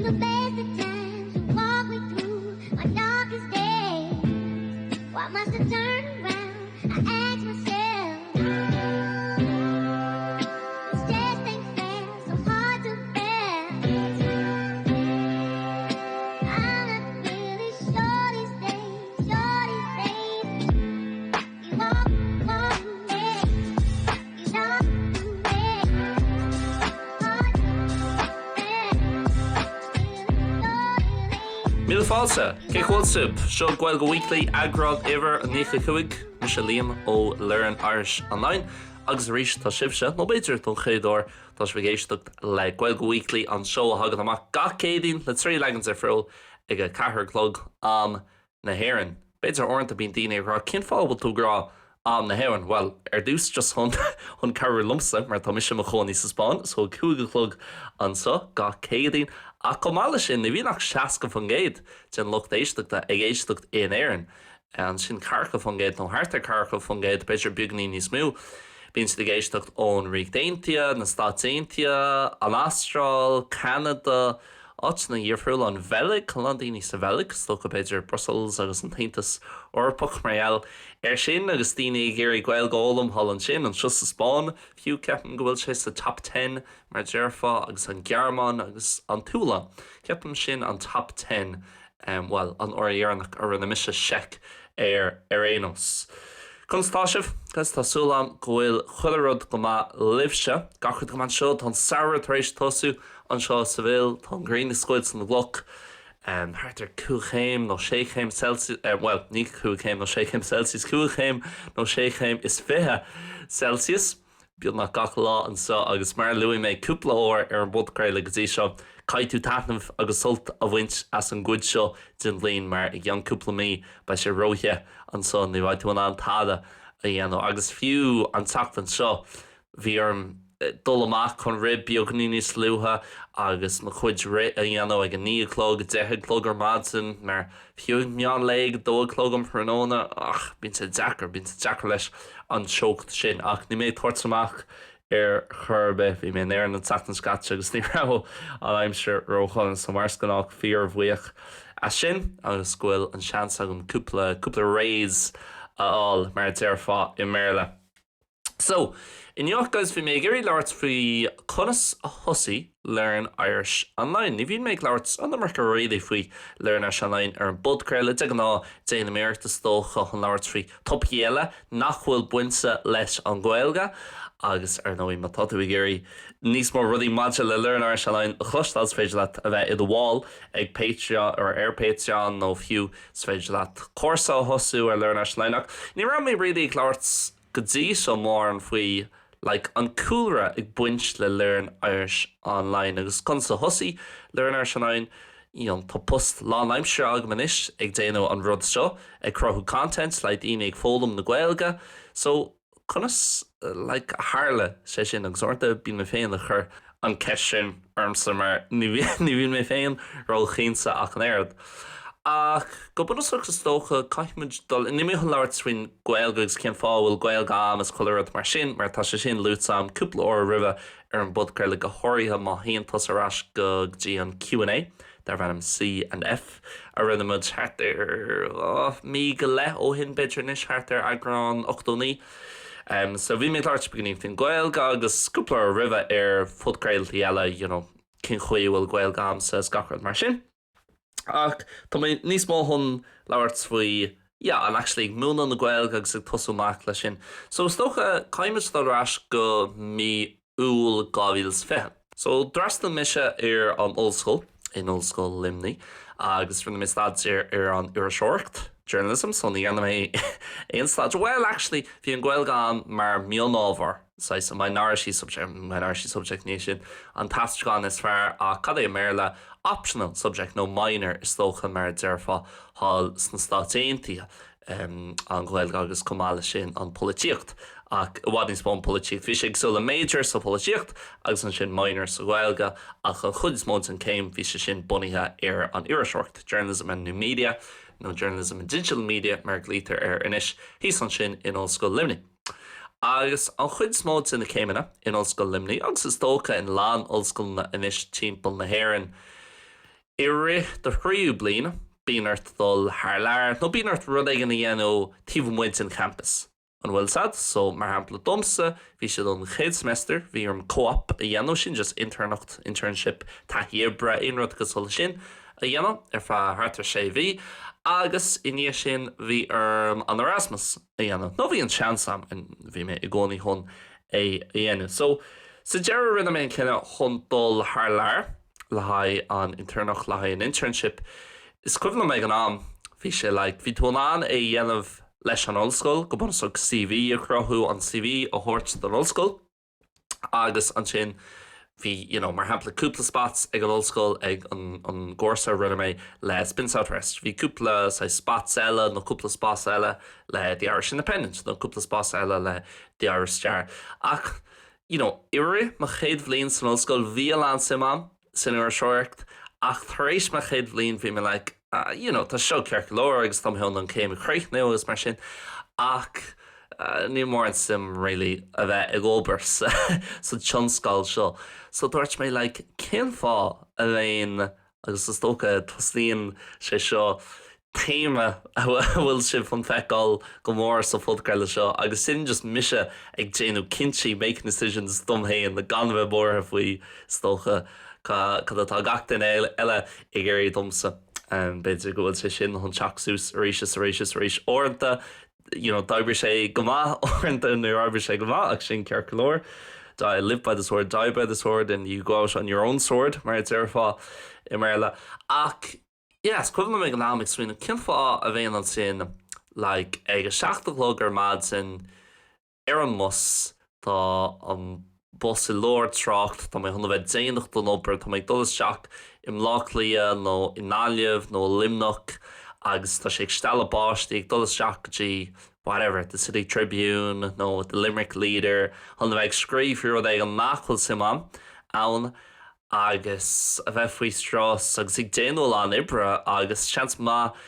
the best of times, you walk me through my darkest days. Why must I turn around? I ask myself. This just ain't fair, so hard to bear. I'm not really sure these days, sure these days. You walk, walk me, you know me. Hard to bear. Míle fáilte! Cén chaoi a bhfuil sibh? Seo Gaeilge Weekly, eagrán uimhir 95. Mise Liam ó Learn Irish Online agus arís tá sibhse, nó b'fhéidir don chéad uair, tá sibh ag éisteacht le Gaeilge Weekly, an seó a thagann amach gach Céadaoin le 3 leagan difriúil ag a 4 a chlog am na hÉireann. B'fhéidir uaireanta bíonn daoine ag rá cén fáth a bhfuil tú ag rá am na hÉireann? Bhuel, ar dtús just chun chun cabhrú liomsa mar tá mise i mo chónaí sa Spáinn so 5 a chlog anseo gach Céadaoin ach chomh maith leis sin ní bhíonn ach 60% den lucht éisteachta ag éisteacht in Éirinn. Ansin 40% nó thart ar 40%, b'fhéidir beagáinín níos mó, bíonn siad ag éisteacht ón Ríocht Aontaithe, na Stáit Aontaithe, an Astráil, Ceanada, áiteanna dhifriúla, an Bheilg, a lán daoine sa Bheilg, is dócha b'fhéidir Brussels agus an tAontas Eorpach mar gheall air sin agus daoine ag iarraidh Gaeilge a fhoghlaim thall ansin, anseo sa Spáinn fiú ceapaim go bhfuil sé sa top ten mar a déarfá agus an Ghearmáin agus an tSualainn. Ceapaim sin an top ten bhuel, an uair dheireanach a rinne mise seic air ar aon nós. Conas tá sibh? Agus tá súil agam go bhfuil chuile rud go maith libhse. Gach rud go maith anseo, tá an samhradh tar éis tosú anseo i Seville, tá an ghrian ag scoilteadh na gcloch, thart ar 5 chéim nó 6 chéim Celsius, bhuel, ní 5 chéim nó 6 chéim Celsius, 5 chéim nó 6 chéim is 20 Celsius. beagnach gach lá anseo agus mar a luaigh mé cúpla uair ar an bpodchraoladh go dtí seo, caithfidh tú taitneamh agus sult a bhaint as an gcuid seo den bhliain mar i gceann cúpla mí beidh sé róthe anseo, ní bheidh tú in ann tada a dhéanamh agus fiú an tseachtain seo bhí orm dul amach chun rith beagáinín níos luaithe agus mo chuid rith a dhéanamh ag a 9 a chlog, 10 a chlog ar maidin mar Fiú ag meán lae ag a dó a chlog um thráthnóna, ach bíonn sé deacair, bíonn sé deacair leis an teocht sin. Ach níl mé ag tabhairt amach ar chor ar bith. Bhí mé in Éirinn an tseachtain seo caite agus ní raibh an aimsir ródhona, so mar is gnách fíorbhuíoch as sin agus go bhfuil an seans agam cúpla, cúpla raise a fháil mar a déarfá i mBéarla. So, inniu guys bhí mé ag iarraidh labhairt faoi conas a thosaigh Learn Irish Online. Ní bhíonn mé ag labhairt an iomarca really faoi Learn Irish Online ar an bpodchraoladh. De ghnáth déanaim iarracht is dócha chun labhairt faoi topaicí eile nach bhfuil bainte leis an Ghaeilge agus ar ndóigh má tá tú ag iarraidh níos mó rudaí maidir le Learn Irish Online a chloisteáil is féidir leat a bheith i do bhall ag Patreon or ar Patreon nó fiú is féidir leat cúrsa a thosú ar Learn Irish Online ach ní raibh mé really ag labhairt go dtí seo mórán faoi like an cúlra ag baint le Learn Irish Online agus conas a thosaigh Learn Irish Online you know tá post lánaimseartha agam anois ag déanamh an rud seo ag cruthú content le daoine ag foghlaim na Gaeilge so conas like a tharla sé sin agus uaireanta bíonn mé féin ag cur an ceist sin ormsa mar ní bhíonn mé féin róchinnte ach an oiread. Ach go bunúsach is dócha caithfimid dul, níl mé chun labhairt faoin Ghaeilge agus cén fáth a bhfuil Gaeilge agam is chuile rud mar sin mar tá sé sin luaite agam cúpla uair roimhe ar an bpodchraoladh go háirithe má théann tusa ar ais go dtí an Q and A darb ainm C and F a rinne muid thart ar mí go leith ó shin b'fhéidir anois thart ar eagrán 89. So bhí mé ag labhairt beagáinín faoin Ghaeilge agus cúpla uair roimhe ar phodchraoltaí eile you know cén chaoi a bhfuil Gaeilge agamsa is gach rud mar sin. Ach tá mé níos mó chun labhairt faoi yeah an actually ag múineadh na Gaeilge agus ag tosú amach leis sin. So is dócha caithfimid dul ar ais go mí Iúil 2020. So, d'fhreastail mise ar an ollscoil, in Ollscoil Luimnigh, agus rinne mé staidéar ar an iriseoireacht, journalism, so ní dhearna mé aon staidéar, well, actually, bhí an Ghaeilge ann mar mionábhar, saghas minority subject, minority subject, ní sin an t-aistriúchán is fearr, ach cad é i mBéarla, optional subject nó minor is dócha mar a déarfá thall sna Stáit Aontaithe. an Ghaeilge agus chomh maith leis sin an pholaitíocht ach i bhfad níos mó an pholaitíocht. Bhí sé cosúil le major sa pholaitíocht agus ansin minor sa Ghaeilge ach an chuid is mó den chéim bhí sé sin bunaithe ar an iriseoireacht, Journalism and New Media nó Journalism and Digital Media mar a ghlaoitear air anois, thíos ansin in Ollscoil Luimnigh. Agus an chuid is mó de na céimeanna in Ollscoil Luimnigh agus is dócha in a lán ollscoileanna anois timpeall na hÉireann. I rith do thríú bliain, bíonn ort dul thar lear nó bíonn ort rud éigin a dhéanamh taobh amuigh den champas. An bhfuil 's a'd? So, mar shampla domsa, bhí sé don chéad semester, bhí orm co-op a dhéanamh, sin just intéirneacht, internship, taithí oibre, aon rud cosúil leis sin a dhéanamh ar feadh thart ar sé mhí agus i ndiaidh sin bhí orm an Erasmus a dhéanamh, nó bhí an seans a'm, bhí mé i gcónaí chun é a dhéanamh. So, sa deireadh rinne mé an cinneadh chun dul thar lear. le haghaidh an intéirneacht, le haghaidh an internship. Is cuimhin liom ag an am, bhí sé like, bhí tú in ann é a dhéanamh leis an ollscoil, go bunúsach CV a chruthú, an CV a thabhairt don ollscoil agus ansin bhí, you know, mar shampla cúpla spots ag an ollscoil ag an an gcúrsa a rinne mé le Spin South West, bhí cúpla saghas spots eile nó cúpla spás eile le The Irish Independent nó cúpla spás eile le The Irish Star ach you know, i rith mo chéad bhliain san ollscoil bhí a lán suim a'm san iriseoireacht ach tar éis mo chéad bhliain bhí mé like, ah, you know, tá seo ceart go leor agus tá mé chun an chéim a chríochnú agus mar sin ach níl mórán suim really a bheith ag obair sa sa tionscal seo. So dúirt mé like, cén fáth a bheinn Agus is dócha, tosnaíonn sé seo téama a bhfuil sibh chun feiceáil go mór sa phodchraoladh seo agus sin just mise ag déanamh cinntí, making decisions, dom féin, gan a bheith buartha faoi, is dócha, cad atá gach duine eile ag iarraidh domsa. B'fhéidir go bhfuil sé sin chun teacht suas arís is arís is arís. Uaireanta, you know, d'oibrigh sé go maith, uaireanta níor oibrigh sé go maith ach sin ceart go leor. Die, live by the sword, die by the sword and you go out on your own sword, mar a déarfá i mBéarla. Ach, yeah, is cuimhin liom ag an am ag smaoineamh cén fáth a bheinn ansin like ag a seacht a chlog ar maidin, Ar an mbus, tá an bus i lár trácht, tá mé chun a bheith déanach don obair, tá mé ag dul isteach i mBleá Cliath nó i nGaillimh nó i Luimneach agus tá sé ag stealladh báistí, ag dul isteach go dtí whatever, the City Tribune nó the Limerick Leader chun a bheith ag scríobh faoi rud éigin nach bhfuil suim a'm ann. agus a bheith faoi strus agus ag déanamh a lán oibre agus seans maith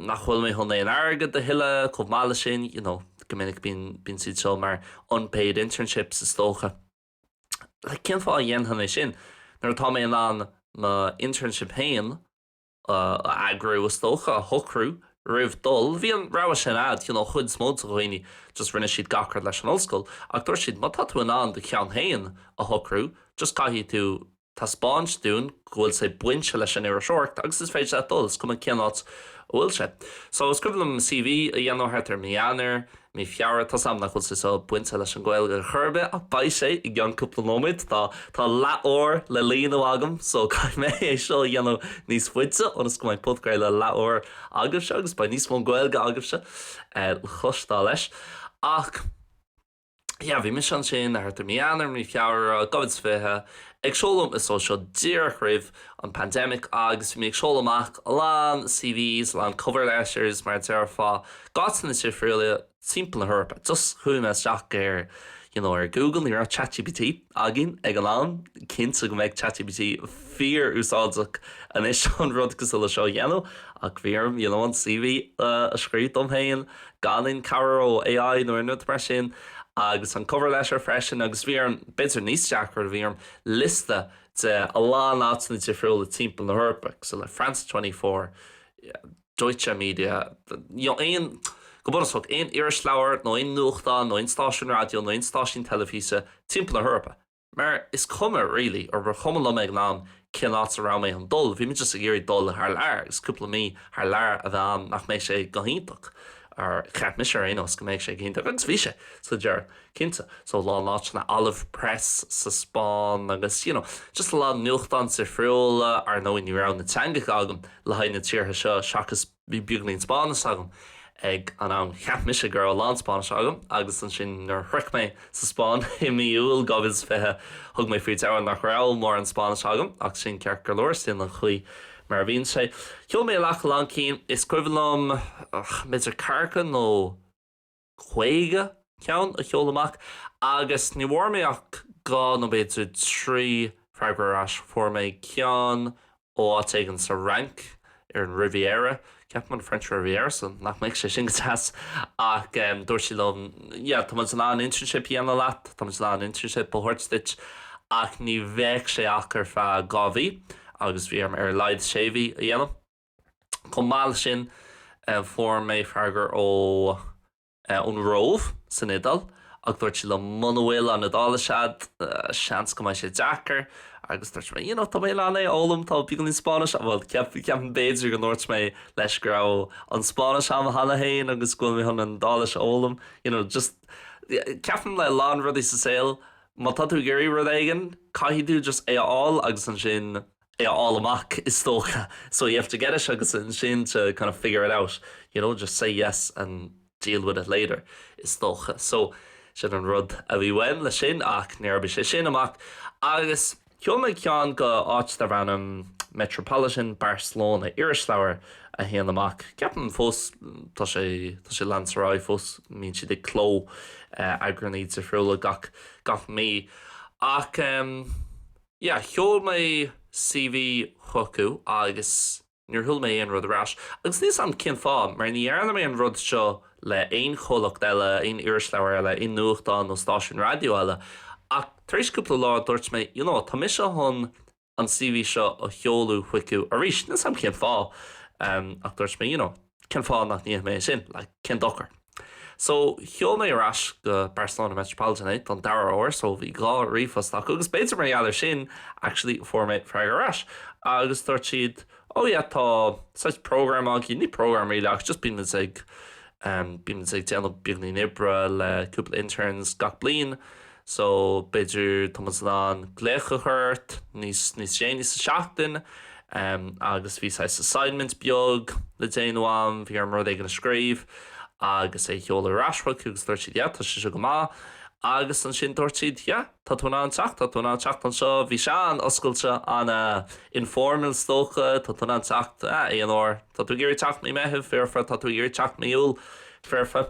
nach bhfuil mé chun aon airgead a thuilleadh chomh maith leis sin, you know, go minic bíonn, bíonn siad seo mar unpaid internships is dócha. Like, cén fáth a dhéanfainn é sin nuair atá mé in ann mo internship féin a eagrú, is dócha, a shocrú roimh dul. Bhí an rogha sin a'd, you know, chuid is mó de dhaoine just rinne siad gach rud leis an ollscoil ach dúirt siad má tá tú in ann do cheann féin a shocrú just caithfidh tú taispeáint dúinn go bhfuil sé bainte leis an iriseoireacht agus is féidir leat dul, is cuma cén áit a bhfuil sé. So is cuimhin liom CV a dhéanamh thart ar mí Eanáir, Mí Feabhra, tá 's a'm nach bhfuil sé seo bainte leis an Ghaeilge ar chor ar bith ach beidh sé i gceann cúpla nóiméad. Tá tá leath uair le líonadh agam so caithfidh mé é seo a dhéanamh níos faide ionas go mbeidh podchraoladh leath uair agaibhse agus beidh níos mó Gaeilge agaibhse le cloisteáil leis. Ach yeah bhí mise ansin thart ar mí Eanáir, mí Feabhra, 2020 ag seoladh so seo díreach roimh an pandemic agus bhí mé ag seoladh amach a lán CVs, a lán cover letters mar a déarfá, go áiteanna difriúla timpeall na hEorpa. Just chuaigh mé isteach ar you know ar Google, ní raibh ChatGPT againn ag an am, cinnte go mbeidh ChatGPT fíor-úsáideach anois an rud cosúil le seo a dhéanamh ach bhí orm you know an CV a scríobh dom féin gan aon cabhair ó AI nó aon rud mar sin agus an cover letter freisin agus bhí orm, b'fhéidir níos deacra, bhí orm liosta de a lán áiteanna difriúla timpeall na hEorpa, cosúil le France 24, Deutsche Media, you know, aon, go bunúsach, aon irisleabhar nó aon nuachtán nó aon stáisiún raidió nó aon stáisiún teilifíse timpeall na hEorpa. Mar is cuma, really, or ba chuma liom ag an am cén áit a raibh mé chun dul, bhí mé just ag iarraidh dul thar lear agus cúpla mí thar lear a bheith ann nach mbeidh sé go hiontach, or cheap mise ar aon nós go mbeadh sé go hiontach agus bhí sé sa deireadh. Cinnte. So a lán áiteanna, Olive Press sa Spáinn agus you know, just a lán nuachtáin difriúla, ar ndóigh ní raibh na teangacha agam le haghaidh na tíortha seo seachas bhí beagáinín Spáinnis agam ag an am. Cheap mise go raibh a lán Spáinnise agam agus ansin nuair a shroich mé sa Spáinn i mí Iúil 2020 thug mé faoi deara nach raibh mórán Spáinnise agam ach sin ceart go leor, sin an chaoi mar a bhíonn sé. Sheol mé amach a lán cinn, is cuimhin liom b'fhéidir ceathracha nó 50 ceann a sheol amach agus ní bhfuair mé ach dhá nó b'fhéidir trí freagra ar ais. Fuair mé ceann ó áit éigin sa Fhrainc, ar an Riviera, ceapaim an French Riviera, so nach mbeadh sé sin go deas ach dúirt siad liom yeah tá muid in ann internship a dhéanamh leat, tá muid in ann internship a thabhairt duit ach ní bheadh sé ach ar feadh dhá mhí. agus bhí orm ar a laghad sé mhí a dhéanamh. Chomh maith leis sin fuair mé freagra ó ón Róimh san Iodáil ach dúirt siad liom muna bhfuil an Iodáilis a'd seans go mbeidh sé deacair agus dúirt mé you know tá mé in ann é a fhoghlaim tá beagáinín Spáinnis bhuel ceapaim b'fhéidir go ndúirt mé leis go raibh an Spáinnis a'm cheana féin agus go bhfuil mé chun an Iodáilis a fhoghlaim you know just ceapaim le a lán rudaí sa saol má tá tú ag iarraidh rud éigin caithfidh tú just é a fháil agus ansin é a fháil amach is dócha so you have to get it agus ansin to kind of figure it out you know just say yes and deal with it later is dócha so sin an rud a bhí uaim le sin ach níor oibrigh sé sin amach agus sheol mé ceann go áit darb ainm Metropolitan Barcelona irisleabhar a théann amach ceapaim fós tá sé tá sé leanúint ar aghaidh fós mbíonn siad ag cló eagránaí difriúla gach gach mí ach Yeah, sheol mé CV chucu agus níor chuala mé aon rud ar ais. Agus níl 's a'm cén fáth, mar ní dhearna mé an rud seo le aon chomhlacht eile, aon irisleabhar eile, aon nuachtán nó stáisiún raidió eile. Ach tar éis cúpla lá dúirt mé, you know, tá mise chun an CV seo a sheoladh chucu arís. Níl 's a'm cén fáth, ach dúirt mé, you know, Cén fáth nach ndéanfaidh mé é sin? Like, cén dochar? So, sheol mé ar ais go Barcelona Metropolitan é don dara huair, so bhí dhá ríomhphost acu agus b'fhéidir mar gheall air sin, actually, fuair mé freagra ar ais. Agus dúirt siad, oh yeah, tá saghas program againn, ní program really ach just bíonn muid ag, um, bíonn muid ag déanamh beagáinín oibre le cúpla interns gach bliain, So, b'fhéidir tá muid in ann glaoch a chur ort níos níos déanaí sa seachtain agus bhí saghas assignment beag le déanamh a'm, bhí orm rud éigin a scríobh agus é a sheoladh ar ais chucu agus dúirt siad yeah tá sé seo go maith agus ansin dúirt siad yeah tá tú in ann teacht, tá tú in ann teacht anseo, bhí sé an-oscailte, an-informal is dócha, tá tú in ann teacht aon uair, tá tú ag iarraidh teacht mí Meitheamh, foirfe, tá tú ag iarraidh teacht mí Iúil, foirfe.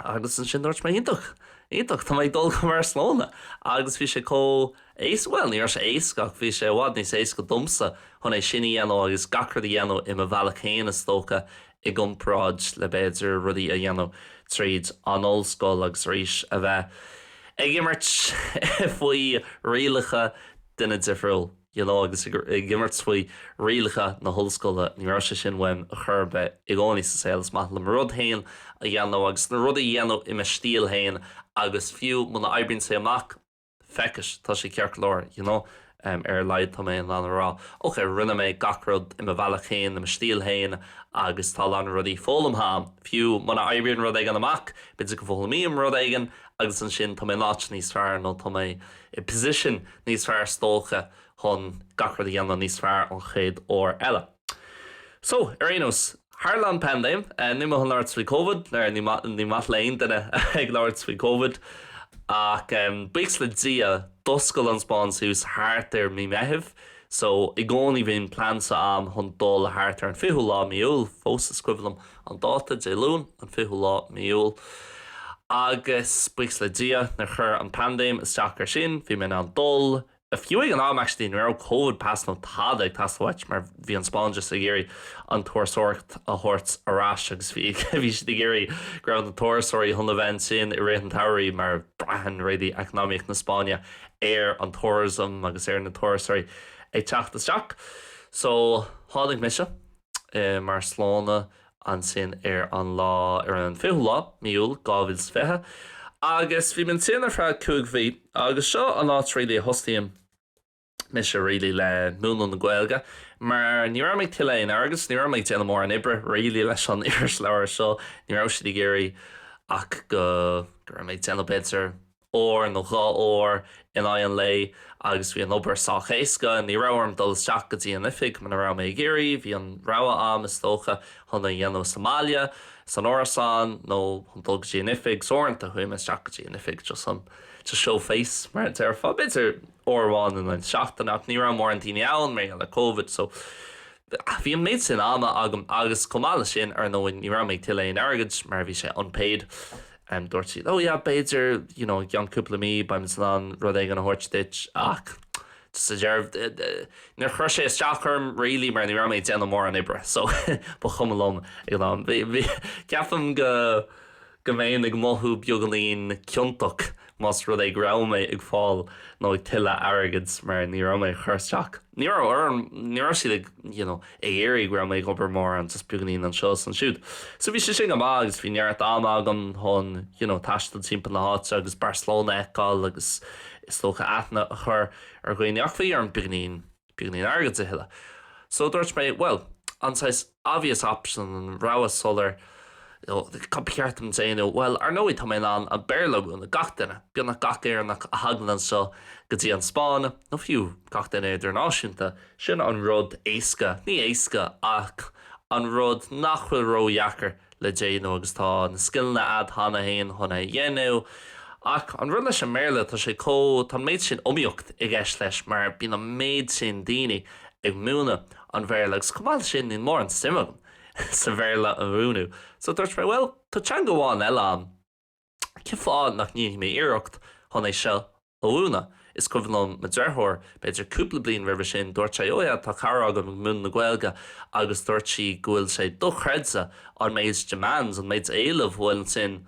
Agus ansin dúirt mé, iontach, iontach, tá mé ag dul go Barcelona! Agus bhí sé chomh éasca, bhuel, ní raibh sé éasca ach bhí sé i bhfad níos éasca domsa chun é sin a dhéanamh agus gach rud a dhéanamh i mo bhealach féin is dócha i gcomparáid le b'fhéidir rudaí a dhéanamh tríd an ollscoil agus arís a bheith ag imirt faoi rialacha duine difriúil. you know agus ag imirt faoi rialacha na hollscoile, ní raibh sé sin uaim ar chor ar bith i gcónaí sa saol, is maith liom mo rud féin a dhéanamh agus na rudaí a dhéanamh i mo stíl féin agus fiú muna oibríonn sé amach, feck it, tá sé ceart go leor, you know ar a laghad tá mé in ann a rá, ok, rinne mé gach rud i mo bhealach féin, i mo stíl féin agus tá a lán rudaí foghlamtha a'm, fiú muna oibríonn rud éigin amach, b'fhéidir go bhfoghlaimím rud éigin agus ansin tá mé in áit níos fearr nó tá mé i position níos fearr is dócha chun gach rud a dhéanamh níos fearr an chéad uair eile. So, ar aon nós, tharla an paindéim, níl mé chun labhairt faoi Covid, ní maith le aon duine ag labhairt faoi Covid, ach buíochas le Dia, d'oscail an Spáinn suas thart ar mí Meithimh, so i gcónaí bhí an plean a'm chun dul thart ar an 20ú lá mí Iúil, fós is cuimhin liom an dáta, Dé Luain, an 20ú lá mí Iúil. Agus, buíochas le Dia, nár chuir an paindéim isteach ar sin, bhí mé in ann dul, fiú ag an am actually ní raibh Covid pass nó tada ag teastáil uait mar bhí an Spáinn just ag iarraidh an turasóireacht a thabhairt ar ais agus bhí bhí siad ag iarraidh go raibh na turasóirí chun a bheith ansin i rith an tsamhraidh mar braitheann really eacnamaíocht na Spáinne ar an tourism agus ar na turasóirí ag teacht isteach. So, tháinig mise. i mBarcelona ansin ar an lá, ar an 20ú lá, mí Iúil 2020 agus bhí mé ansin ar feadh 5 mhí agus seo an áit really a thosaím mise really le múineadh na Gaeilge mar ní raibh mé ag tuilleadh aon airgead, ní raibh mé ag déanamh mórán oibre really leis an irisleabhar seo, ní raibh siad ag iarraidh ach go raibh mé ag déanamh b'fhéidir uair nó dhá uair in aghaidh an lae agus bhí an obair sách éasca. Ní raibh orm dul isteach go dtí an oifig muna raibh mé ag iarraidh, bhí an rogha a'm is dócha chun é a dhéanamh sa mbaile, san árasán nó chun dul go dtí an oifig. So uaireanta chuaigh mé isteach go dtí an oifig just chun to show face mar a déarfá, b'fhéidir uair amháin in aghaidh na seachtaine ach ní raibh mórán daoine ann mar gheall ar Covid so bhí an méid sin ama agam agus chomh maith leis sin ar ndóigh ní raibh mé ag tuilleadh aon airgid mar bhí sé unpaid. Dúirt siad, oh yeah, b'fhéidir, you know, i gceann cúpla mí beimid in ann rud éigin a thabhairt duit ach sa deireadh níor chuir sé isteach orm really mar ní raibh mé ag déanamh mórán oibre so ba chuma liom ag an am. Bhí, bhí, ceapaim go, go mbeinn ag mothú beagáinín ciontach más rud é go raibh mé ag fáil nó ag tuilleadh airgid mar ní raibh mé ag cur isteach, ní raibh orm, ní raibh siad ag you know ag iarraidh go raibh mé ag obair mórán, just beagáinín anseo is ansiúd. So bhí sé sin go maith agus bhí neart ama agam chun you know taisteal timpeall na háite agus Barcelona a fheiceáil agus is dócha aithne a chur ar dhaoine ach bhí orm beagáinín beagáinín airgid a thuilleadh. So dúirt mé, bhuel, an saghas obvious option, an rogha soiléir, cad ba cheart dom déanamh? Bhuel, ar ndóigh tá mé in ann an Béarla a mhúineadh gach duine, beagnach gach Éireannach a thagann anseo go dtí an Spáinn, nó fiú gach duine idirnáisiúnta, sin an rud éasca, ní éasca ach an rud nach bhfuil ródheacair le déanamh agus tá na scileanna a'd cheana féin chun é a dhéanamh. Ach an rud leis an mBéarla, tá sé chomh, tá an méid sin iomaíocht i gceist leis mar bíonn an méid sin daoine ag múineadh an Bhéarla agus chomh maith leis sin níl mórán suim agam sa Bhéarla a mhúineadh. So dúirt mé, bhuel, tá teanga amháin eile ann, cén fáth nach ndéanfaidh mé iarracht chun é seo a mhúineadh. Is cuimhin liom mo dheartháir, b'fhéidir cúpla bliain roimhe sin, dúirt sé, 'Ó yeah, tá cara agam ag múineadh na Gaeilge agus dúirt sí go bhfuil sé dochreidte an méid demands, an méid éilimh a bhfuil ansin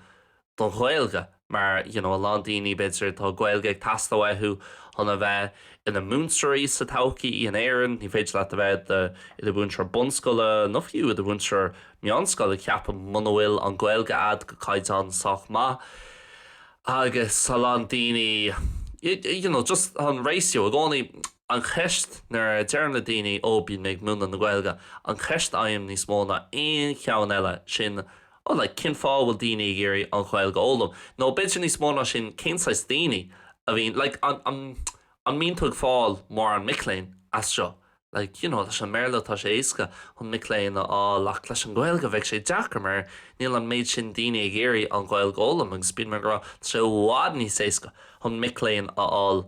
don Ghaeilge mar you know a lán daoine b'fhéidir tá Gaeilge ag teastáil uathu chun a bheith ina múinteoirí sa todhchaí in Éirinn, ní féidir leat a bheith i do mhúinteoir bunscoile nó fiú i do mhúinteoir meánscoile ceapaim muna bhfuil an Ghaeilge a'd go caighdeán sách maith. Agus a lán daoine, you know, just an ratio i gcónaí, an cheist nuair a deirim le daoine, oh bíonn mé ag múineadh na Gaeilge, an cheist a fhaighim níos mó ná aon cheann eile, sin, oh like, cén fáth a bhfuil daoine ag iarraidh an Ghaeilge a fhoghlaim? Nó b'fhéidir níos mó ná sin, cén saghas daoine a bhíonn, like, an, an, an mbíonn tú ag fáil mórán mic léinn as seo? Like, you know, leis an mBéarla tá sé éasca chun mic léinn a fháil ach leis an Ghaeilge bheadh sé deacair mar níl an méid sin daoine ag iarraidh an Ghaeilge a fhoghlaim agus bíonn mé ag rá tá sé i bhfad níos éasca chun mic léinn a fháil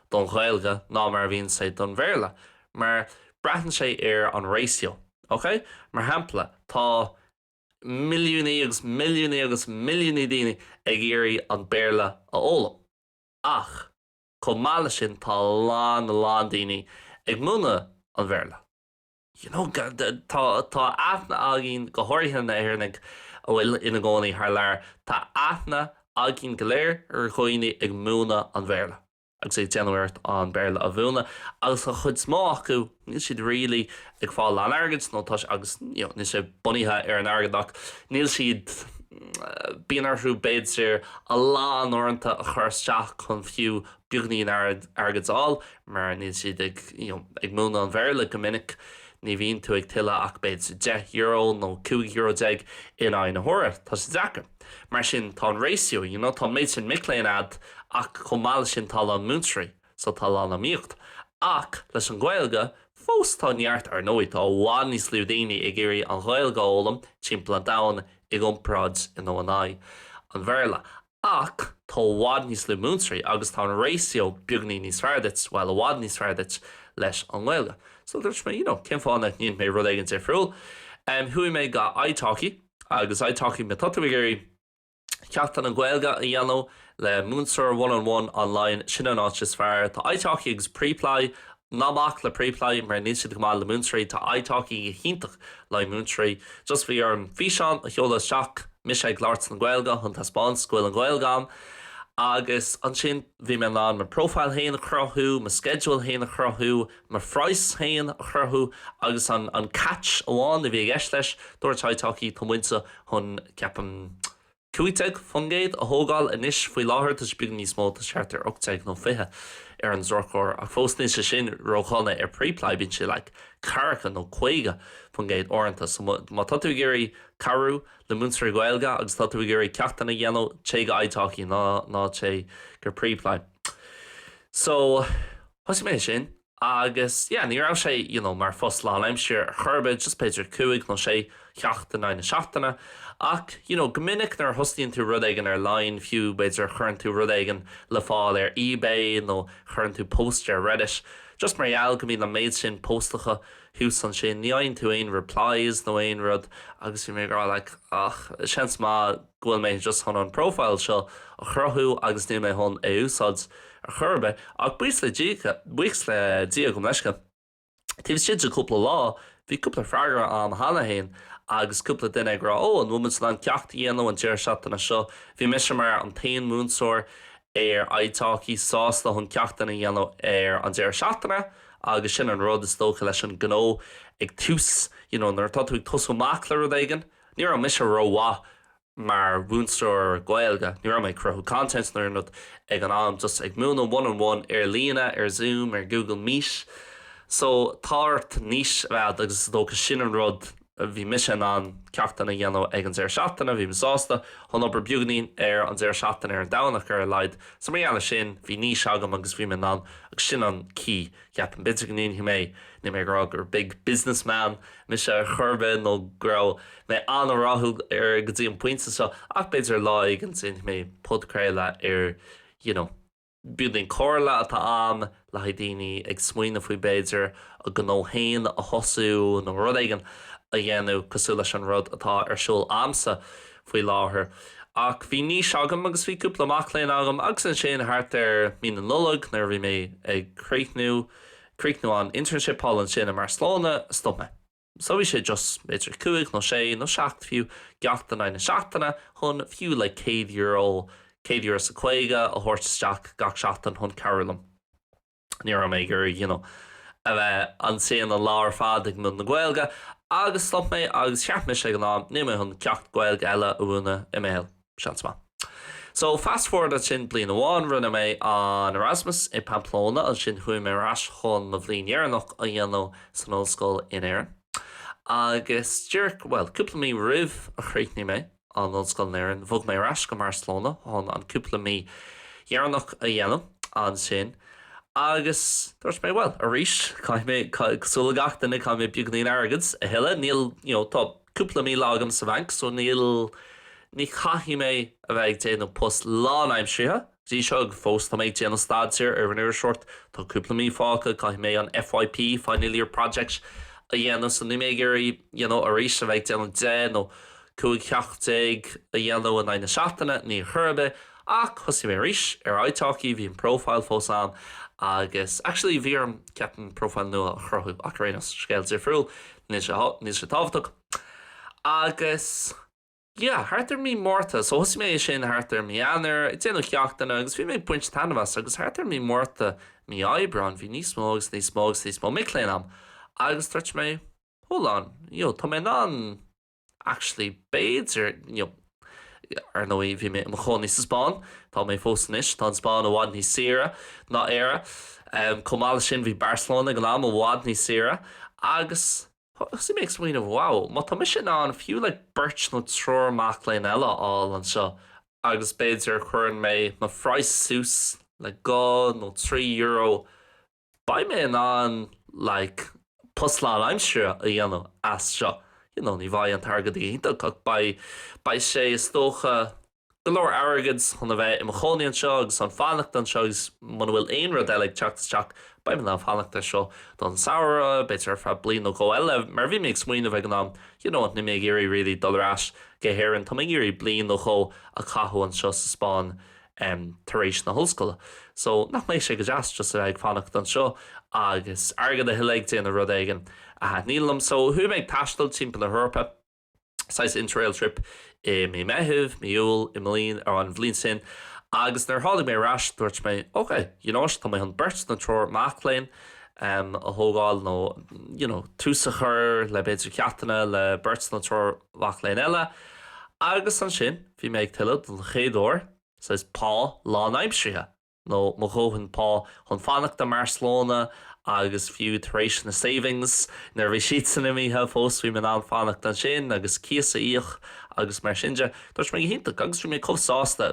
don Ghaeilge ná mar a bhíonn sé don Bhéarla mar braitheann sé ar an ratio, ok? Mar shampla, tá milliúnaí agus milliúnaí agus milliúnaí daoine ag iarraidh an Béarla a fhoghlaim ach Chomh maith leis sin tá a lán, a lán daoine ag múineadh an Bhéarla. You know, tá, tá aithne againn, go háirithe na hÉireannaigh a bhfuil ina gcónaí thar lear, tá aithne againn go léir ar dhaoine ag múineadh an Bhéarla agus ag déanamh iarracht an Béarla a mhúineadh agus an chuid is mó acu níl siad really ag fáil a lán airgid nó tá sé agus you know níl sé bunaithe ar an airgead ach níl siad bíonn orthu b'fhéidir a lán uaireanta a chur isteach chun fiú beagnín airgid a fháil mar níl siad ag you know ag múineadh an Bhéarla go minic ní bhíonn tú ag tuilleadh ach b'fhéidir €10 nó €15 in aghaidh na huaire. Tá sé deacair. Mar sin tá an ratio you know tá an méid sin mic léinn a'd ach chomh maith leis sin tá a lán múinteoirí. So tá a lán iomaíocht. Ach leis an Ghaeilge, fós tá neart, ar ndóigh, tá i bhfad níos lú daoine ag iarraidh an Ghaeilge a fhoghlaim timpeall an domhain i gcomparáid nó in aghaidh an Bhéarla. Ach tá i bhfad níos lú múinteoirí agus tá an ratio beagnín níos fearr duit, bhuel, i bhfad níos fearr duit leis an nGaeilge. So dúirt mé, you know, cén fáth nach ndéanfaidh mé rud éigin difriúil? Chuaigh mé go iTalki agus iTalki, má tá tú ag iarraidh, Ceachtanna Gaeilge a dhéanamh le múinteoir one on one online, sin an áit is fearr. Tá iTalki agus Preply, ná bac le Preply mar níl siad go maith le múinteoirí, tá iTalki go hiontach le múinteoirí. Just bhí orm físeán a sheoladh isteach, mise ag labhairt na Gaeilge chun taispeáint go bhfuil an Ghaeilge agam agus ansin bhí mé in ann mo profile féin a chruthú, mo schedule féin a chruthú, mo phraghas féin a chruthú agus an an catch amháin a bhí i gceist leis, dúirt iTalki tá muidne chun, ceapaim, 15% a thógáil anois faoi láthair, tá sé beagán níos mó, tá sé thart ar 18 nó 20 ar an drochuair, ach fós níl sé sin ródhona ar Preply, bíonn sé like ceathracha nó 50% uaireanta, so má tá tú ag iarraidh cabhrú le múinteoirí Gaeilge agus tá tú ag iarraidh ceachtanna a dhéanamh, téigh go iTalki, ná ná téigh go Preply. So, thosaigh mé sin. Agus yeah, ní raibh sé you know mar phost lánaimseartha ar chor ar bith, just b'fhéidir cúig nó sé cheacht in aghaidh na seachtaine. Ach you know go minic nuair a thosaíonn tú rud éigin ar line, fiú b'fhéidir chuireann tú rud éigin le fáil ar eBay nó chuireann tú post ar Reddit, just mar gheall go mbíonn an méid sin postacha thuas ansin, ní fhaigheann tú aon replies nó aon rud agus bhí mé ag rá like ach seans maith go bhfuil mé just chun an profile seo a chruthú agus níl mé chun é a úsáid ar chor ar bith, ach buíochas le Dia, buíochas le Dia gabh mo leithscéal, taobh istigh de cúpla lá, bhí cúpla freagra a'm cheana féin. agus cúpla duine ag rá 'Ó, an bhfuil muid in ann ceacht a dhéanamh an deireadh seachtaine seo? Bhí mise mar an t-aon mhúinteoir ar iTalki sásta chun ceachtanna a dhéanamh ar an deireadh seachtaine agus sin an rud is dócha leis an gnó ag tús, you know nuair atá tú ag tosú amach le rud éigin, ní raibh mise rómhaith mar mhúinteoir Gaeilge, ní raibh mé ag cruthú content nó aon rud ag an am, just ag múineadh one on one ar líne, ar Zoom, ar Google Meet. So tá ort niche a bheith agat agus is dócha sin an rud bhí mise in ann ceachtanna a dhéanamh ag an deireadh seachtaine, bhí mé sásta chun obair beagáinín ar an deireadh seachtaine ar an Domhnach ar a laghad. So mar gheall ar sin bhí niche agam agus bhí mé in ann agus sin an key ceapaim. B'fhéidir go ndéanfaidh mé, níl mé ag rá gur big businessman mise ar chor ar bith nó go raibh mé an-rathúil ar go dtí an pointe seo ach b'fhéidir lá éigin déanfaidh mé podchraoladh ar you know beagáinín comhairle atá ann le haghaidh daoine ag smaoineamh faoi b'fhéidir a ngnó féin a thosú nó rud éigin a dhéanamh cosúil leis an rud atá ar siúl a'msa faoi láthair. Ach bhí niche agam agus bhí cúpla mac léinn agam agus ansin thart ar mí na Nollag nuair a bhí mé ag críochnú críochnú an internship thall ansin i mBarcelona stop mé. So bhí sé just b'fhéidir cúig nó sé nó seacht fiú ceacht in aghaidh na seachtaine chun fiú like €100, €100 is a 50 a thabhairt isteach gach seachtain chun cabhrú liom. Ní raibh mé ag iarraidh you know a bheith ansin an lá ar fad ag múineadh na Gaeilge agus stop mé agus cheap mise ag an am níl mé chun ceacht Gaeilge eile a mhúineadh i mo shaol. Seans maith. So, fast forward ansin bliain amháin, rinne mé an Erasmus i Pamplona, ansin chuaigh mé ar ais chun mo bhliain dheireanach a dhéanamh san ollscoil in Éirinn. Agus díreach, bhuel, cúpla mí roimh a chríochnaigh mé an ollscoil in Éirinn, bhog mé ar ais go mBarcelona chun an cúpla mí dheireanach a dhéanamh ansin. Agus dúirt mé, bhuel, arís, caithfidh mé, cosúil le gach duine, caithfidh mé beagáinín airgid a thuilleadh, níl, you know, tá cúpla míle agam sa bhanc so níl, ní chaithfidh mé a bheith ag déanamh post lánaimseartha go dtí seo agus fós tá mé ag déanamh staidéir ar an iriseoireacht, tá cúpla mí fágtha, caithfidh mé an FYP, Final Year Project, a dhéanamh so níl mé ag iarraidh you know arís a bheith ag déanamh 10 nó 15 cheacht a dhéanamh in aghaidh na seachtaine, ní chor ar bith. Ach thosaigh mé arís ar iTalki, bhí an profile fós ann agus actually bhí orm ceapaim profile nua a chruthú ach ar aon nós, scéal difriúil, níl sé níl sé tábhachtach. Agus yeah, thart ar mí Márta, so thosaigh mé sin thart ar mí Eanáir, ag déanamh ceachtanna agus bhí mé ag baint taitneamh as agus thart ar mí Márta, mí Aibreáin, bhí níos mó agus níos mó agus níos mó mic léinn a'm agus dúirt mé, hold on, you know, tá mé in ann Actually, b'fhéidir, you know, ar ndóigh bhí mé i mo chónaí sa Spáinn, tá mé fós anois, tá an Spáinn i bhfad níos saoire ná Éire. Chomh maith leis sin bhí Barcelona ag an am i bhfad níos saoire agus thosaigh mé ag smaoineamh, wow, má tá mise in ann fiú like beirt nó triúr mac léinn eile a fháil anseo agus b'fhéidir cuireann mé mo phraghas suas le €2 nó €3, Beidh mé in ann like post lánaimseartha a dhéanamh as seo. You know, ní bheidh an t-airgead go hiontach ach beidh, beidh sé is dócha go leor airgid chun a bheith i mo chónaí anseo agus chun fanacht anseo agus muna bhfuil aon rud eile ag teacht isteach beidh mé in ann fanacht anseo don samhradh, b'fhéidir ar feadh bliain nó dhó eile mar bhí mé ag smaoineamh ag an am, you know, níl mé ag iarraidh really dul ar ais go hÉirinn, tá mé ag iarraidh bliain nó dhó a chaitheamh anseo sa Spáinn. tar éis na hollscoile. So, nach mbeidh sé go deas just a bheith ag fanacht anseo agus airgead a thuilleadh ag déanamh rud éigin a thaitníonn liom. So, chuaigh mé ag taisteal timpeall na hEorpa, saghas Interrail trip i mí Meithimh, mí Iúil i mbliain, ar an bhliain sin agus nuair a tháinig mé ar ais dúirt mé ok, you know what, tá mé chun beirt nó triúr mac léinn a thógáil nó you know, tús a chur le b'fhéidir ceachtanna le beirt nó triúr mac léinn eile agus ansin bhí mé ag tuilleamh don chéad uair saghas pá lánaimseartha nó mo dhóthain pá chun fanacht i mBarcelona agus fiú tar éis na savings nuair a bhí siadsan imithe fós bhí mé in ann fanacht ansin agus cíos a íoc agus mar sin de. Dúirt mé go hiontach agus bhí mé chomh sásta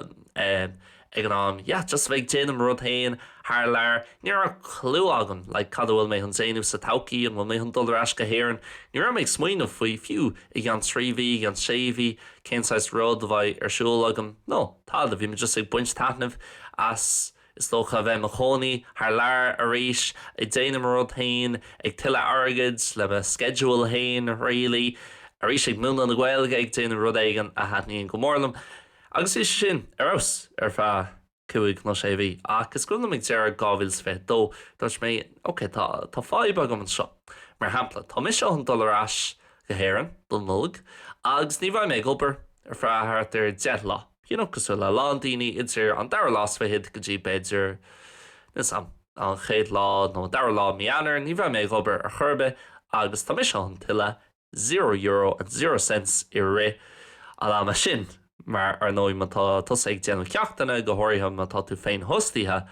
ag an am, yeah, just a bheith ag déanamh mo rud féin thar lear, ní raibh clue agam like cad a bhfuil mé chun déanamh sa todhchaí, an bhfuil mé chun dul ar ais go hÉirinn, ní raibh mé ag smaoineamh faoi fiú i gceann 3 mhí, i gceann 6 mhí, cén saghas rud a bheidh ar siúl agam, no, tada, bhí mé just ag baint taitneamh as is dócha a bheith i mo chónaí thar lear arís, ag déanamh mo rud féin, ag tuilleadh airgid le mo schedule féin really, arís ag múineadh na Gaeilge, ag déanamh rud éigin a thaitníonn go mór liom. Agus bhí sé sin ar fheabhas ar feadh cúig nó sé mhí. Ach is cuimhin liom ag deireadh 2022, dúirt mé, ok, tá, tá fadhb agam anseo. Mar shampla, tá mise chun dul ar ais go hÉirinn don Nollaig agus ní bheidh mé ag obair ar feadh thart ar 10 lá, you know, cosúil le a lán daoine idir an dara lá is fichead go dtí b'fhéidir, níl 'fhios a'm, an chéad lá nó an dara lá mí Eanáir, ní bheidh mé ag obair ar chor ar bith agus tá mise chun tuilleadh €0 and 0 cents i rith an ama sin mar ar ndóigh má tá tusa ag déanamh ceachtanna, go háirithe má tá tú féinfhostaithe,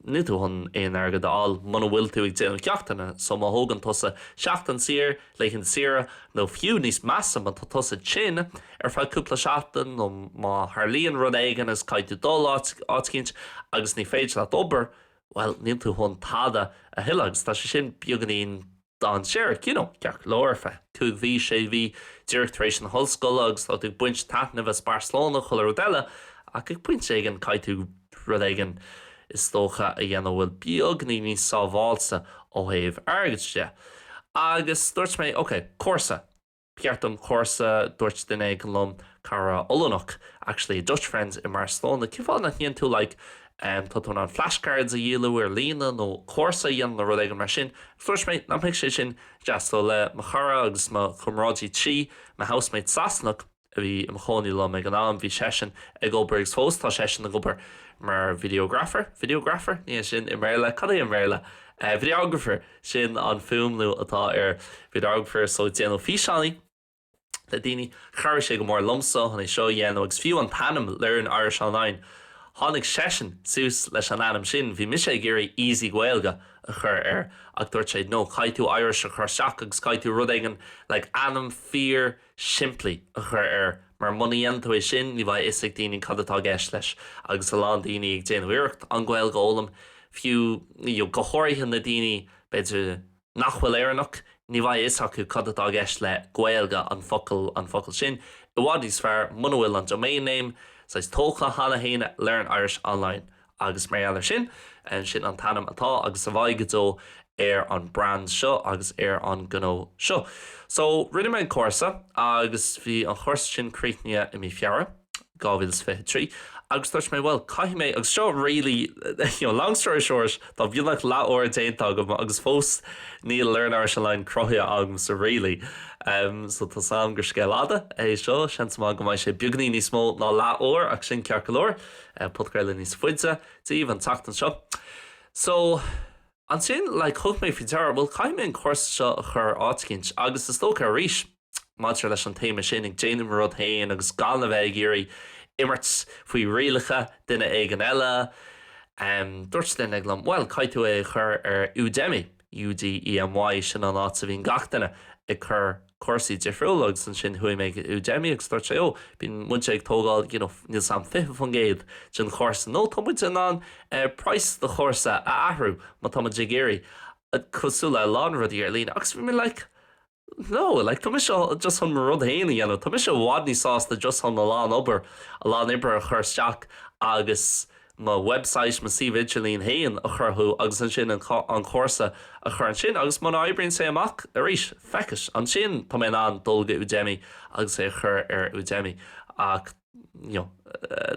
níl tú chun aon airgead a fháil muna bhfuil tú ag déanamh ceachtanna. So má thógann tusa seachtain saor, laethanta saoire, nó fiú níos measa má tá tusa tinn ar feadh cúpla seachtain nó má tharlaíonn rud éigin agus caithfidh tú dul áit eicínt agus ní féidir leat obair, bhuel níl tú chun tada a thuilleadh agus tá sé sin beagáinín dainséarach, you know, ceart go leor, ar feadh 5 mhí, 6 mhí, díreach tar éis na hollscoile agus tá tú ag baint taitneamh as Barcelona, chuile rud eile, ach ag pointe éigin caithfidh tú rud éigin is dócha a dhéanamh a bhfuil beagainín níos sábháilte ó thaobh airgid de. Agus dúirt mé, ok, cúrsa. Ba cheart dom cúrsa, dúirt duine éigin liom, cara Ollannach, actually a Dutch friend i mBarcelona, cén fáth nach ndéanann tú like em tá tú in ann flashcards a dhíolú ar líne nó cúrsa a dhéanamh nó rud éigin mar sin. Agus dúirt mé, nach mbeadh sé sin deas so le mo chara agus mo chomrádaí tí, mo housemate Sasanach a bhí i mo chónaí liom ag an am, bhí seisean ag obair agus fós tá seisean ag obair mar videographer, videographer? Ní hé sin i mBéarla, cad é i mBéarla? Eh videographer! Sin an fuaimniú atá ar videographer so ag déanamh físeánaí le daoine. Chabhraigh sé go mór liomsa chun é seo a dhéanamh agus fiú an t-ainm Learn Irish Online, tháinig seisean suas leis an ainm sin. Bhí mise ag iarraidh Easy Gaeilge a chur air ach dúirt sé no, caithfidh tú Irish a chur isteach agus caithfidh tú rud éigin like ainm fíor simplí a chur air mar muna ndéanann tú é sin ní bheidh a fhios ag daoine cad atá i gceist leis agus a lán daoine ag déanamh iarracht an Ghaeilge a fhoghlaim, fiú you know go háirithe na daoine b'fhéidir nach bhfuil Éireannach, ní bheidh a fhios acu cad atá i gceist le Gaeilge, an focal an focal sin. I bhfad níos fearr muna bhfuil an domain name saghas tógtha cheana féin Learn Irish Online. Agus mar gheall air sin, sin an t-ainm atá agus a bheidh go deo ar an brand seo agus ar an gnó seo. So, rinne mé an cúrsa agus bhí an chúrsa sin críochnaithe i mí Feabhra 2023 agus dúirt mé, bhuel, caithfidh mé, agus seo really, you know, long story short, tá beagnach leath uair déanta agam agus fós níl Learn Irish Online cruthaithe agamsa really. Um, so tá 's a'm gur scéal fhada é seo, seans maith go mbeidh sé beagainín níos mó ná leath uair ach sin ceart go leor. Podchraoladh níos faide daoibh an tseachtain seo. So, ansin, like, thug mé faoi deara, bhuel, caithfidh mé an cúrsa seo a chur áit eicínt agus is dócha arís, maidir leis an téama sin, ag déanamh mo rud féin agus gan a bheith ag iarraidh imirt faoi rialacha duine éigin eile, em, dúirt duine éigin liom, bhuel, caithfidh tú é a chur ar Udemy. UDEMY, sin an áit a bhíonn gach duine ag cur cúrsaí difriúla agus ansin chuaigh mé go Udemy agus dúirt sé oh bíonn muid ag tógáil you know níl 's a'm 20% den chúrsa nó tá muid in ann eh price do chúrsa a athrú má tá muid ag iarraidh cosúil le a lán rudaí ar líne agus bhí mé like No, like, tá mise just chun mo rud féin a dhéanamh. Tá mise i bhfad níos sásta just chun a lán obair, a lán oibre a chur isteach agus mo website, mo suíomh idirlín féin a chruthú agus ansin an an cúrsa a chur ansin agus muna oibríonn sé amach arís, feicfidh. Ansin tá mé in ann dul go Udemy agus é a chur ar Udemy ach you know,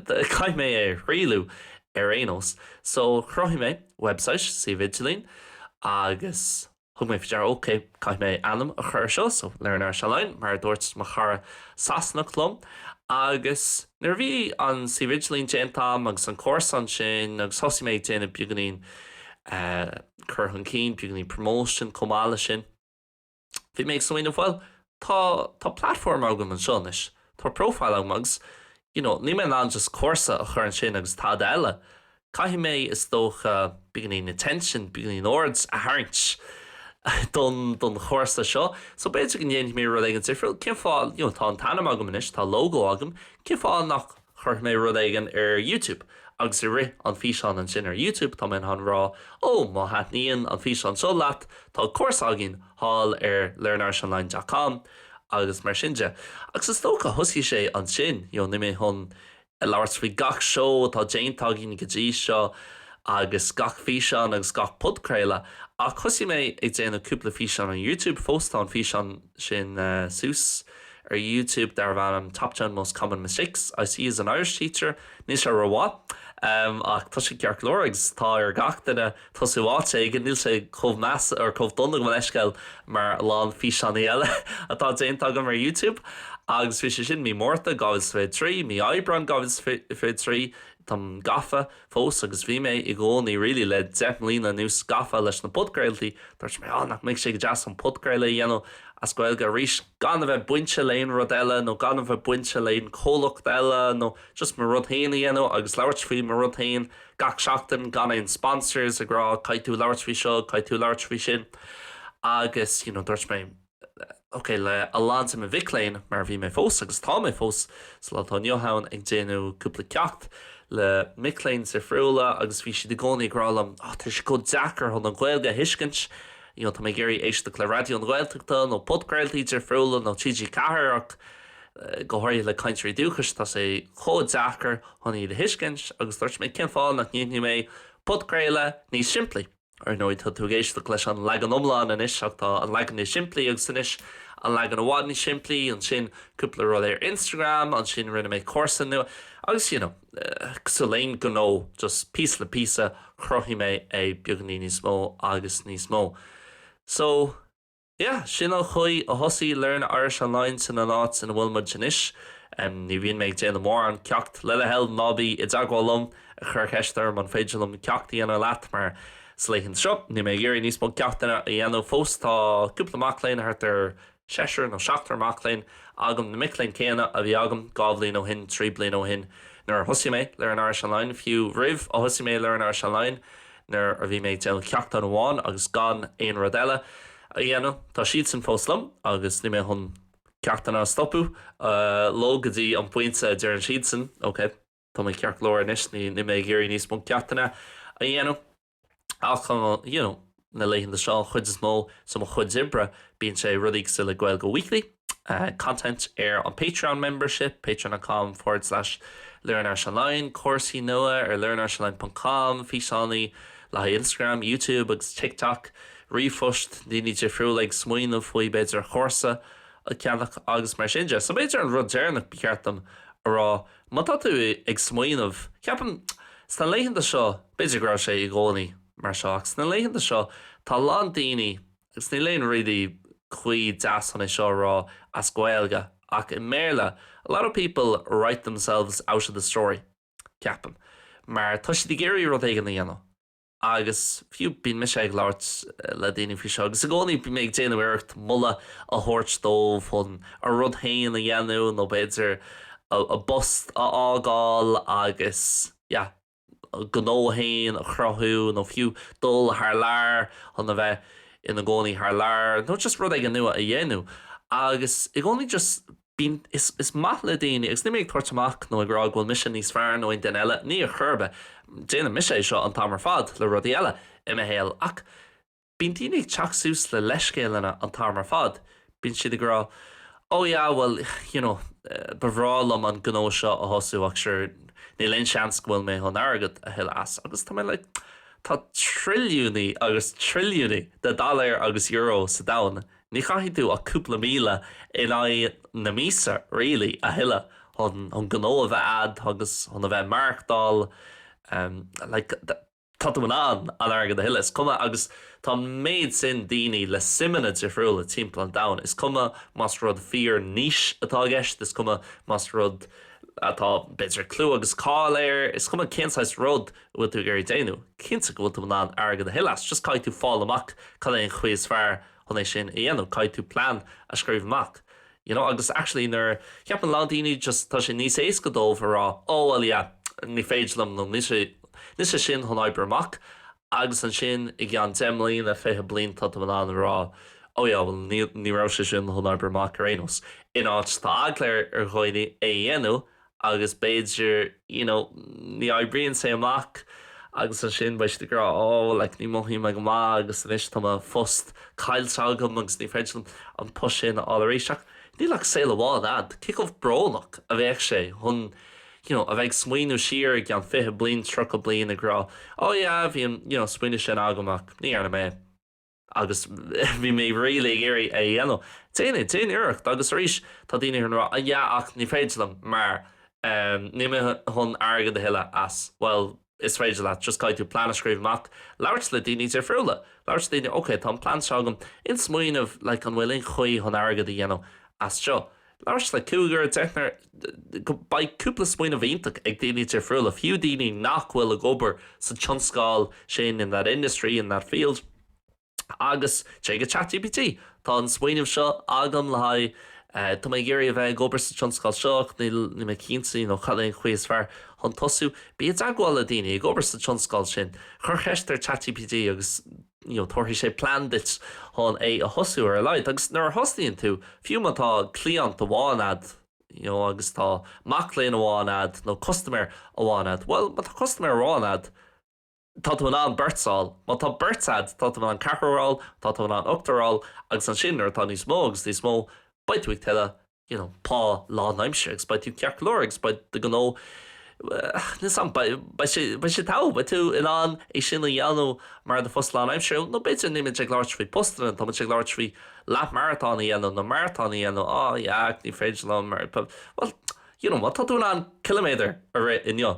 caithfidh mé é a thriailú ar aon nós. So chruthaigh mé website, suíomh idirlín agus. Thug mé faoi deara, ok, caithfidh mé ainm a chur ar seo, so Learn Irish Online, mar a dúirt mo chara Sasanach liom. Agus nuair a bhí an suíomh idirlín déanta agam agus an cúrsa ansin agus thosaigh mé ag déanamh beagáinín cur chun cinn, beagáinín promotion chomh maith leis sin, bhí mé ag smaoineamh, bhuel, tá, tá platform agam anseo anois, tá profile agam agus, you know, níl mé in ann just cúrsa a chur ansin agus tada eile. Caithfidh mé, is dócha, beagáinín attention, beagáinín aird a tharraingt don don chúrsa seo. So b'fhéidir go ndéanfaidh mé rud éigin difriúil. Cén fáth, you know, tá an t-ainm agam anois, tá logo agam, cén fáth nach chuirfidh mé rud éigin ar YouTube? Agus i rith an físeán ansin ar YouTube tá mé in ann rá, oh, má thaitníonn an físeán seo leat, tá cúrsa againn thall ar learnirishonline dot com agus mar sin de. Agus is dócha thosaigh sé ansin, you know, níl mé chun ag labhairt faoi gach seó atá déanta againn go dtí seo agus gach físeán agus gach podchraoladh ach thosaigh mé ag déanamh cúpla físeán ar YouTube, fós tá an físeán sin suas ar YouTube darbh ainm Top 10 Most Common Mistakes I See As An Irish Teacher, níl sé rómhaith. Ach tá sé ceart go leor agus tá ar gach duine tosú áit éigin, níl sé chomh measa or chomh dona gabh mo leithscéal mar a lán físeánaí eile atá déanta agam ar YouTube. Agus bhí sé sin mí Márta 2023, mí Aibreán 2023, táim gafa fós agus bhí mé i gcónaí really le 10 mbliana anuas gafa leis na podchraoltaí. Dúirt mé, á nach mbeadh sé go deas an podchraoladh a dhéanamh as Gaeilge arís gan a bheith bainte le aon rud eile nó gan a bheith bainte le aon chomhlacht eile nó just mo rud féin a dhéanamh agus labhairt faoi mo rud féin gach seachtain gan aon sponsors ag rá caithfidh tú labhairt faoi seo, caithfidh tú labhairt faoi sin agus you know dúirt mé ok le a lán de mo mhic léinn mar bhí mé fós agus tá mé fós sa lá atá inniu ann ag déanamh cúpla ceacht le mic léinn difriúla agus bhí siad i gcónaí ag rá liom oh tá sé chomh deacair chun an Ghaeilge a thuiscint you know tá mé ag iarraidh éisteacht le Raidió na Gaeltachta nó podchraoltaí difriúla nó TG4 ach go háirithe le cainteoirí dúchais tá sé chomh deacair chun iad a thuiscint agus dúirt mé cén fáth nach ndéanfaidh mé podchraoladh níos simplí. Ar ndóigh tá tú ag éisteacht leis an leagan iomlán anois ach tá an leagan níos simplí agus anois an leagan i bhfad níos simplí, ansin cúpla rud ar Instagram, ansin rinne mé cúrsa nua agus you know cosúil le aon gnó just píosa le píosa chruthaigh mé é beagáinín níos mó agus níos mó. So. Yeah, sin an chaoi a thosaigh Learn Irish Online sin an áit ina bhfuil muid anois. Ní bhíonn mé ag déanamh mórán ceacht, le do thoil ná bí i dteagmháil liom ag cur ceist orm an féidir liom ceacht a dhéanamh leat mar sna laethanta seo níl mé ag iarraidh níos mó ceachtanna a dhéanamh fós tá cúpla mac léinn thart ar seisear nó seachtar mac léinn agam, na mic léinn céanna a bhí agam 2 bhliain ó shin, 3 bliana ó shin nuair a thosaigh mé Learn Irish Online, fiú roimh a thosaigh mé Learn Irish Online. Nuair a bhí mé ag déanamh ceachtanna amháin agus gan aon rud eile a dhéanamh, tá siadsan fós liom agus níl mé chun ceachtanna a stopadh leo go dtí an pointe a deireann siadsan, ok, tá mé ceart go leor anois, níl mé ag iarraidh níos mó ceachtanna a dhéanamh. Ach, you know, na laethanta seo, an chuid is mó de mo chuid oibre, bíonn sé rudaí cosúil le Gaeilge Weekly, content ar an Patreon membership, patreon dot com forward slash Learn Irish Online, cúrsaí nua ar learnirishonline ponc com, físeánaí le haghaidh Instagram, YouTube agus TikTok, ríomhphost, daoine difriúla ag smaoineamh faoi b'fhéidir chúrsa a cheannach agus mar sin de. So b'fhéidir an rud deireanach ba cheart dom a rá, má tá tú ag smaoineamh, ceapaim sna laethanta seo, b'fhéidir go raibh sé i gcónaí mar seo ach sna laethanta seo tá a lán daoine, Agus níl aon really caoi deas chun é seo a rá as Gaeilge ach i mBéarla, a lot of people write themselves out of the story, ceapaim. Mar tá siad ag iarraidh rud éigin a dhéanamh. Agus fiú bíonn mise ag labhairt le daoine faoi seo agus i gcónaí bíonn mé ag déanamh iarracht moladh a thabhairt dóibh chun a rud féin a dhéanamh nó b'fhéidir a bpost a fhágáil agus yeah. gnó féin a chruthú nó fiú dul thar lear chun a bheith ina gcónaí thar lear nó just rud éigin nua a dhéanamh agus i gcónaí just bíonn is is maith le daoine agus níl mé ag tabhairt amach nó ag rá go bhfuil mise níos fearr nó aon duine eile ní ar chor ar bith déanann mise é seo an t-am ar fad le rudaí eile i mo shaol ach Bíonn daoine ag teacht suas le leithscéalanna an t-am ar fad. Bíonn siad ag rá, Oh yeah, well, you know, ba bhreá liom an gnó seo a thosú ach sure, níl aon seans go bhfuil mé chun airgead a thuilleadh as. Agus tá mé like, tá trilliúnaí agus trilliúnaí de dollar agus euro sa domhan, ní chaithfidh tú ach cúpla míle in aghaidh na míosa really a thuilleadh chun an gnó a bheith a'd agus chun a bheith maireachtáil. Like, tá tú in ann an airgead a thuilleadh, is cuma, agus tá an méid sin daoine le suimeanna difriúla timpeall an domhain, is cuma más rud fíor niche atá i gceist, is cuma más rud atá, b'fhéidir, clú agus cáil air, is cuma cén saghas rud a bhfuil tú ag iarraidh déanamh, cinnte go bhfuil tú in ann airgead a thuilleadh as, just caithfidh tú fáil amach cad é an chaoi is fearr chun é sin a dhéanamh, caithfidh tú plean a scríobh amach. You know, agus actually nuair cheapann a lán daoine just tá sé níos éasca dóibh a rá oh well yeah, ní féidir liom nó níl sé níl sé sin chun oibriú amach agus ansin i gceann 10 mbliana, 20 bliain tá tú in ann a rá oh yeah well ní ní raibh sé sin chun oibriú amach ar aon nós. In áit tá eagla ar dhaoine é a dhéanamh agus b'fhéidir you know ní oibríonn sé amach agus ansin beidh siad ag rá oh like ní mothaím mé go maith agus anois tá mo phost caillte agam agus ní féidir liom an post sin a fháil arís ach níl ach saol amháin a'd cé chomh brónach a bheadh sé chun you know a bheith ag smaoineamh siar i gceann 20 bliain 30 bliain ag rá oh yeah bhí an you know smaoineamh sin agam ach ní dhearna mé é. agus bhí mé really ag iarraidh é a dhéanamh. Déan é, déan iarracht agus arís tá daoine ag rá yeah ach ní féidir liom mar Níl mé chun airgead a thuilleadh as. Bhuel, is féidir leat, just caithfidh tú plean a scríobh amach, labhairt le daoine difriúla, labhairt le daoine, ok, tá an plean seo agam, aon smaoineamh, like, an bhfuil aon chaoi chun airgead a dhéanamh as seo? Labhairt le cúigear, deichniúr, beidh cúpla smaoineamh iontach ag daoine difriúla, fiú daoine nach bhfuil ag obair sa tionscal sin, in that industry, in that field. Agus téigh go ChatGPT. Tá an smaoineamh seo agam le haghaidh, tá mé ag iarraidh a bheith ag obair sa tionscal seo ach níl mé cinnte you know cad é an chaoi is fearr chun tosú. Bí i dteagmháil le daoine ag obair sa tionscal sin. Cuir ceist ar ChatGPT agus you know tabharfaidh sé plean duit chun é a thosú ar a laghad. Agus nuair a thosnaíonn tú, fiú má tá cliant amháin a'd, you know agus tá mac léinn amháin a'd nó custaiméir amháin a'd, bhuel má tá custaiméir amháin a'd, tá tú in ann beirt a fháil. Má tá beirt a'd, tá tú in ann ceathrar a fháil, tá tú in ann ochtar a fháil agus ansin nuair atá níos mó agus níos mó, beidh tú ag tuilleadh you know pá lánaimseartha agus beidh tú ceart go leor agus beidh do ghnó níl 's a'm, beidh sé, beidh sé togha, beidh tú in ann é sin a dhéanamh mar do phost lánaimseartha nó b'fhéidir níl muid ag labhairt faoi postanna, tá muid ag labhairt faoi leath-mharatón a dhéanamh nó maratón a dhéanamh, oh yeah, ní féidir liom mar, well, you know má tá tú in ann ciliméadar a rith inniu,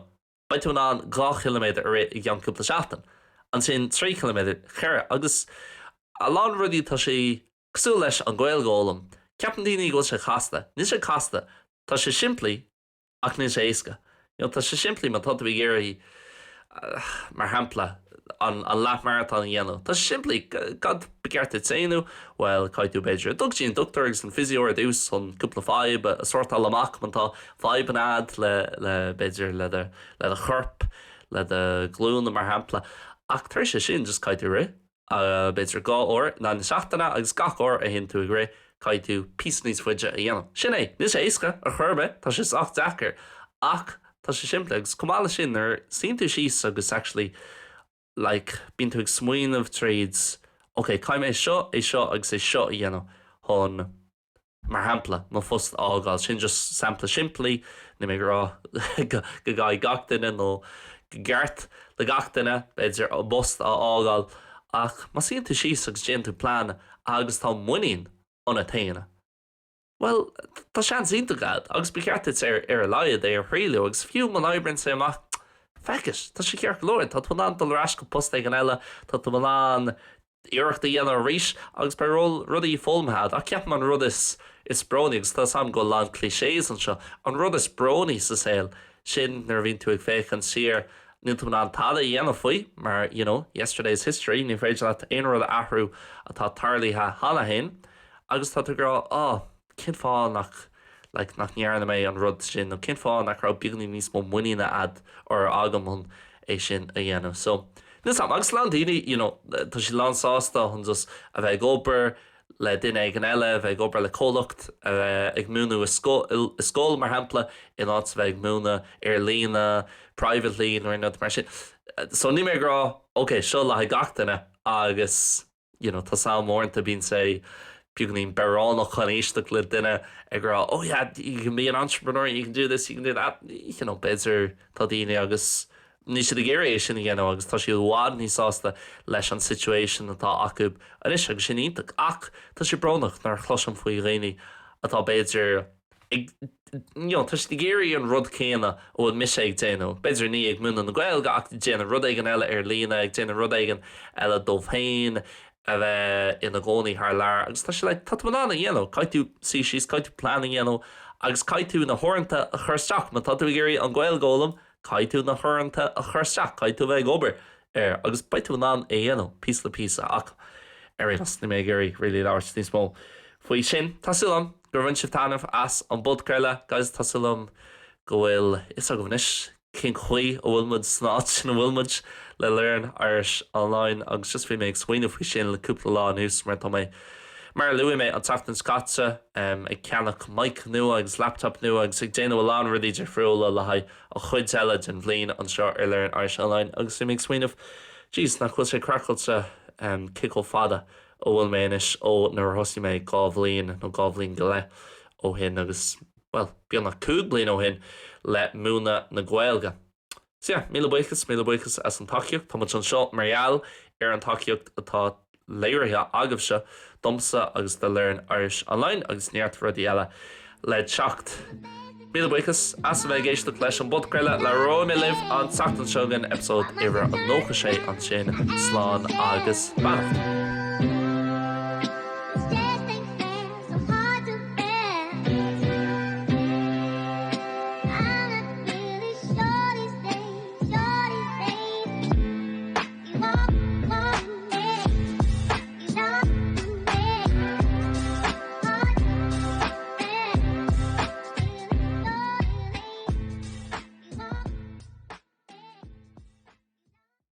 Beidh tú in ann 2 chiliméadar a rith i gceann cúpla seachtain, ansin 3 chiliméadar, 4, agus a lán rudaí tá sé cosúil leis an Ghaeilge a fhoghlaim. Ceapann daoine go bhfuil sé casta. Níl sé casta. Tá sé simplí ach níl sé éasca. You know, tá sé simplí má tá tú ag iarraidh, mar shampla, an leath-maratón a dhéanamh. Tá sé simplí. Cad ba cheart duit déanamh? Bhuel, caithfidh tú b'fhéidir dul go dtí an dochtúir agus an physio ar dtús chun cúpla fadhb a shórtáil amach má tá fadhbanna a'd le, le, b'fhéidir le do, le do chorp, le do ghlúine mar shampla. Ach tar éis é sin, just caithfidh tú rith, b'fhéidir 2 uair in aghaidh na seachtaine agus gach uair a théann tú ag rith, caithfidh tú píosa níos faide a dhéanamh. Sin é! Níl sé éasca ar chor ar bith, tá sé sách deacair ach tá sé simplí agus chomh maith leis sin nuair a suíonn tú síos agus actually like bíonn tú ag smaoineamh tríd ok caithfidh mé é seo, é seo agus é seo a dhéanamh chun mar shampla mo phost a fhágáil, sin just sampla simplí, níl mé ag rá go gcaithfidh gach duine nó go gceart le gach duine b'fhéidir a bpost a fhágáil ach má suíonn tú síos agus déanann tú plean agus tá muinín ionat féin. Bhuel, tá seans iontach agat agus ba cheart duit ar ar a laghad é a thriail agus fiú muna n-oibríonn sé amach, feck it, tá sé ceart go leor, tá tú in ann dul ar ais go post éigin eile, tá tú in ann iarracht a dhéanamh arís agus beidh rudaí foghlamtha agat. Ach ceapaim an rud is is brónaí, agus tá 'fhios a'm go bhfuil a lán clichés anseo, an rud is brónaí sa saol, sin nuair a bhíonn tú ag féachaint siar, níl tú in ann tada a dhéanamh faoi mar, you know, yesterday is history, ní féidir leat aon rud a athrú atá tarlaithe cheana féin. Agus tá tú ag rá, oh, cén fáth nach, like, nach ndearna mé an rud sin nó cén fáth nach raibh beagáinín níos mó muiníne a'd or agam chun é sin a dhéanamh. So, níl 's a'm. Agus a lán daoine, you know, tá siad lán sásta chun just a bheith ag obair le duine éigin eile, a bheith ag obair le comhlacht, a bheith ag múineadh i i scoil, mar shampla, in áit a bheith ag múineadh ar líne, privately nó aon rud mar sin. So, níl mé ag rá, ok, seo le haghaidh gach duine agus, you know, tá 's a'm uaireanta bíonn sé beagáinín bearránach chun éisteacht le duine ag rá oh yeah, you can be an entrepreneur, you can do this, you can do that, you know, b'fhéidir tá daoine agus níl siad ag iarraidh é sin a dhéanamh agus tá siad i bhfad níos sásta leis an situation atá acu anois agus sin iontach ach tá sé brónach nuair a chloisim faoi dhaoine atá b'fhéidir ag, you know, tá siad ag iarraidh an rud céanna a bhfuil mise ag déanamh, b'fhéidir ní ag múineadh na Gaeilge ach ag déanamh rud éigin eile ar líne, ag déanamh rud éigin eile dóibh féin, a bheith ina gcónaí thar lear agus tá sé like, tá tú in ann a dhéanamh, caithfidh tú suí síos, caithfidh tú plean a dhéanamh agus caithfidh tú na huaireanta a chur isteach, má tá tú ag iarraidh an Ghaeilge a fhoghlaim, caithfidh tú na huaireanta a chur isteach, caithfidh tú a bheith ag obair air agus beidh tú in ann é a dhéanamh píosa le píosa ach ar aon nós níl mé ag iarraidh really labhairt níos mó faoi sin. Tá súil agam gur bhain sibh taitneamh as an bpodchraoladh guys, tá súil agam go bhfuil fhios agaibh anois cén chaoi a bhfuil muid san áit ina bhfuil muid le Learn Irish Online agus just bhí mé ag smaoineamh faoi sin le cúpla lá anuas mar tá mé mar a luaigh mé an tseachtain seo caite ag ceannach mic nua agus laptop nua agus ag déanamh a lán rudaí difriúla le haghaidh an chuid eile den bhliain anseo ar Learn Irish Online agus bhí mé ag smaoineamh, jeez, nach bhfuil sé craiceáilte cé chomh fada a bhfuil mé anois ó nuair a thosaigh mé 2 bhliain nó 2 bhliain go leith ó shin agus, bhuel, beagnach 5 bliana ó shin le múineadh na Gaeilge. So yeah, míle buíochas, míle buíochas as an tacaíocht. Tá muid anseo mar gheall ar an tacaíocht atá léirithe agaibhse domsa agus do Learn Irish Online agus neart rudaí eile le teacht. Míle buíochas as a bheith ag éisteacht leis an bpodchraoladh. Labhróidh mé libh an tseachtain seo chugainn, eipeasóid uimhir a 96 ansin. Slán agus beannacht.